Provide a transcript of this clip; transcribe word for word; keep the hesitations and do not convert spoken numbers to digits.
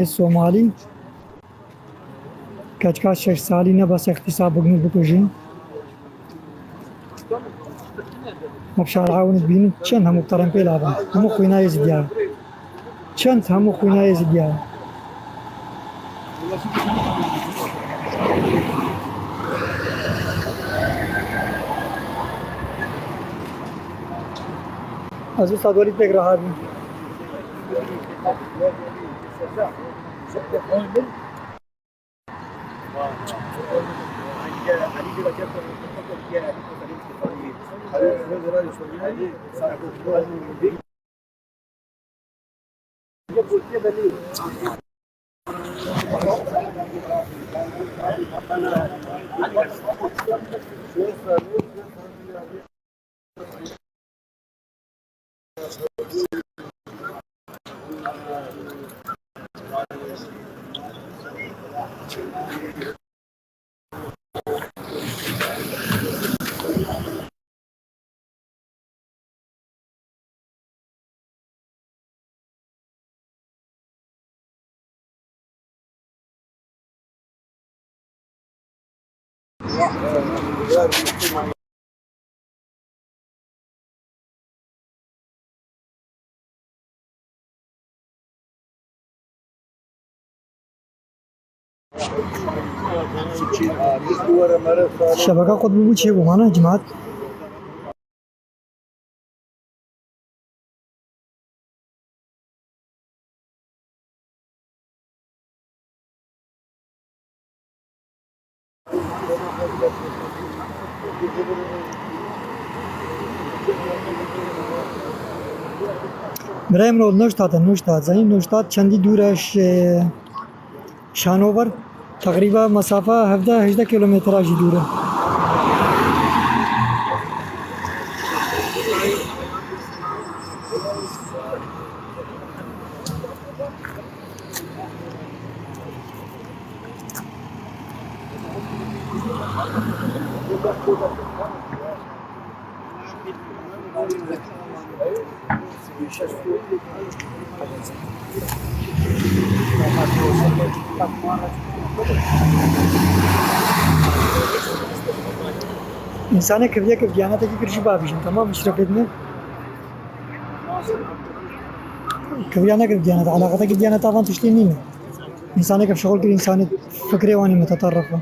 Somalî, keçika şeş salî ne bes îxtîsab bikin û bikujin. Ev şari'a hûn dibînin çend hemû terempêla bin. Hemû xwîna Êzidiya. Çend hemû xwîna Êzidiya. Ez wisa dolî pêk rahat bûm. Şebeke qut bû, çê bû, mane, cemaat. Birayê min, Neustadt e, Neustadt. Zanî Neustadt çendî dûr e ji Şanover? Teqrîba mesafe hevdeh hejdeh kîlometre jî dûr e. Însanê keviyek ev diyanetekî kir jî bavêjin, temam, îşrefê din e. Keviya nekir diyaneta, eleqetekî diyaneta van tiştê nîne. Însanê ke şixul kir, însanê fikrê wan ê muteterrif e.